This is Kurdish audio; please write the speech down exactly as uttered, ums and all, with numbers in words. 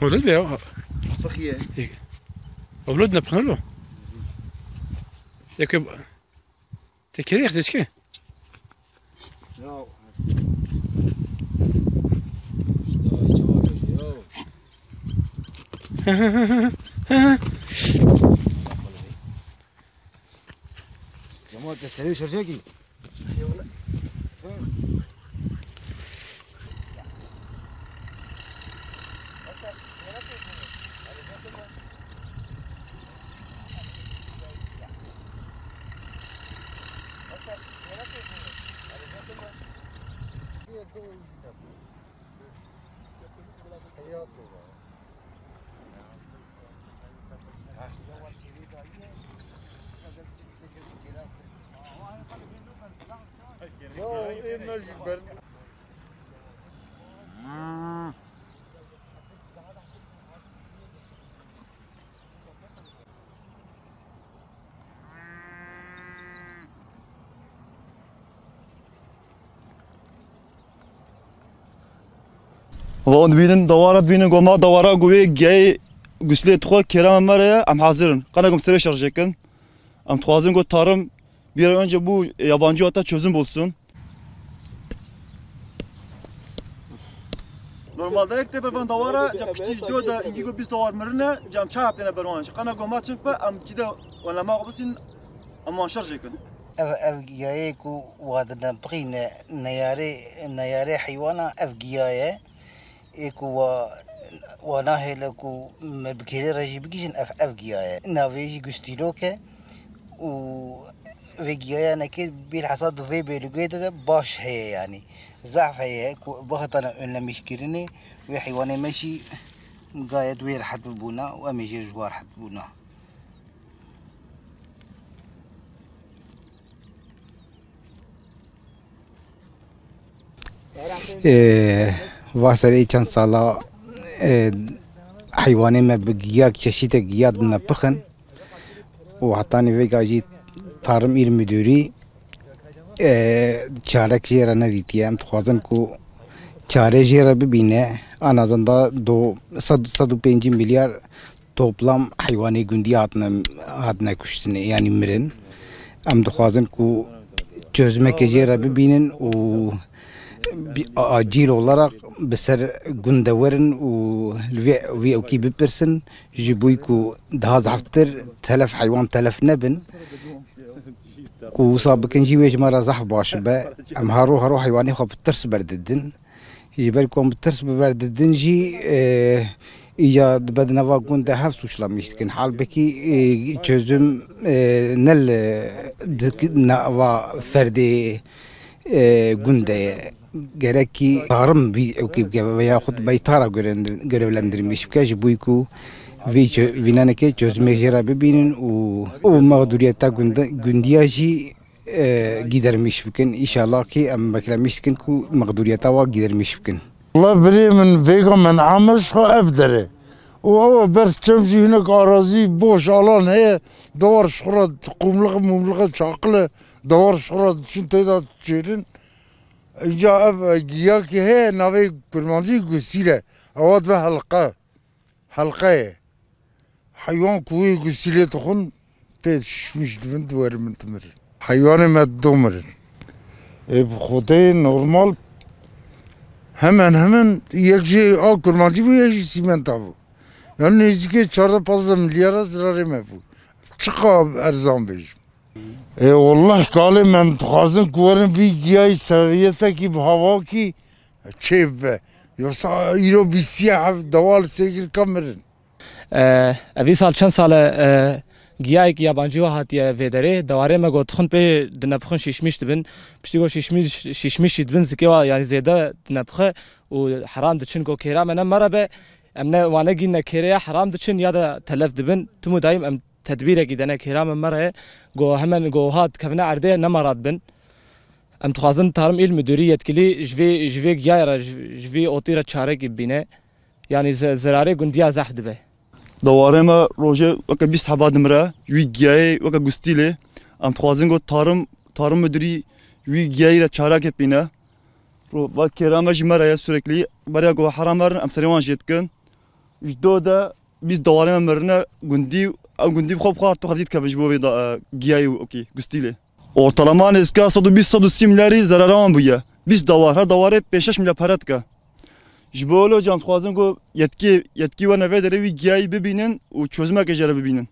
Oldu be ya. Bak ye. Oldu ne pınarı? Yeke te kere yek seçke. Ya. Cemaat, te serê şerjekî. Wan dibînin, dawara dibînin, goma dawara ku wê giyayê guslê dixwe, kêra me me re ye, em hazir in. Qena ku em serê şerjê kin. Em dixwazin ku tarim bir an önce bu yabancı ota çözüm bulsun. Normalde ek tê bervan dawara, ca piştî ji do de îngî ku bîst dawar mirine, ca em çar heftê ne berwan. Ji qena goma çin be, em cî de wenlema xwe bisîn, em wan şerjê kin. Ev, ev giyayê ku wa dine bixîne neyarê, neyarê heywana ev giya ye. Ê ku wa, wa nahêle ku me bi kêlê re jî bigihîjin, ev, ev giya ye. Navê jî gustîlok e û vê giyayanekê bîlhesa di vê bêlûgê de, de baş heye, yanî zehf heye ku bihatane önlemîşkirinê, wê heywanê me jî gayet wê rehet bibûna û em ê jê ji wa rehet bûna. Ê, va serê çend sala, ê, heywanê me bi giyak, çeşîtek giya dine pixin û hetanî vêga jî Tarım İl Müdürü, ê, çarek jê re nedîtiye. Em dixwazin ku çare jê re bibîne. En azından do sed, sed û pêncî milyar toplam heywanê gundî hatine, hatine kuştinê, yanî mirin. Em dixwazin ku çözümeke jê re bibînin û bi acîl olarak bi ser gund de werin û li vê, vê ewkî bipirsin, ji bo ku daha zehftir telef, heywan telef nebin. Ku wisa bikin jî wê ji me re zehf baş be. Em her roj her roj heywanê xwe bi tirs berdidin. Ji ber ku em bi tirs bi ber didin jî, e, îca dibe di nava gund de hev suçlamîş dikin. Halbekî, e, çözüm, e, ne li dik-, nava ferdê, e, gund de ye. Gerekî tarım vî ewkê bike ve yaxud beytara görev-, görevlendirmiş bike ji bo ku vî çö-, vînanekê çözümê jê re bibînin û, û mexduriyeta gund-, gundiya jî e, gidermiş bikin. Înşallah ki em beklemîş dikin ku mexduriyeta wa gidermiş bikin. Wala birê min vêga min amiş ha ev dere. Û ew ber çem jî hinek arazî boş alan heye. Dewar ji xwe re qumlix mumlix çaqil e. Dewar ji xwe re diçin tê de çêrin. Înca ev, e, giyakî heye navê kurmancî gusîl e. Ewa dibe helqe. Helqe ye. Heywan ku wê gusîlê dixwin, tê şişmiş dibin, diwerin min dimirin. Heywanê me dido mirin. Ê bi xwedê normal hemen hemen yek jê a kurmancî bû, yek jî sîmenta bû. Yani nêzîkê çardeh pazdeh milyara zirarê me bû. Çiqa erzan bêjim. Ê, wallah kalê me em dixwazin ku werin vî giyayî seviyetekî bi havakî çêbibe. Yoksa îro bîst sî hev dewal sêgirka mirin. E, ev îsal çend sal e, e, giyayek yabancî we hatiye vê derê. Dewarê me got dixwin pê dinepixin şîşmîş dibin. Piştî got şîşmîş, şîşmîş jî dibin zikê wa, yanî zêde dinepixe û heram diçin, got kêra me ne me re be. Em ne wane gîn ne kêrê ye, heram diçin ya da telef dibin. Tim û dayîm em tedbîrekî dene kêra me me re ye. Got hemen got ha dikevine erdê ne me re dibin. Em dixwazin Tarım İl Müdürü yetkilî ji vê, ji vê giyayê re, ji, ji vê otî re çarekî bibîne. Yanî ze-, zerarê gundiya zehf dibe. Dewarê me rojê weke bîst heba dimire, ji wî giyayê weke gustîlê. Em dixwazin ku Tarım, Tarım Müdürî ji wî giyayî re çarekê bîne. Ro-, va kêra me ji me re ye sürekli. Beriya ku heram werin, em serê wan jê dikin. Ji do de bîst dawarê me mirine gundî, ew gundî bi xwe bi xwe her tu xevdî dikeve ji bo vê da, e, giyayê û okî, gustîlê. Ortalama nêzika sed û bîst sed û sî milyarî zerara wan bûye. Bîst dawar, her dawarê pênc şeş milyar pere dike. Ji bo wilo can dixwazin ku yetkî, yetkî werne vê derê wî giyayî bibînin û çözümeke jê re bibînin.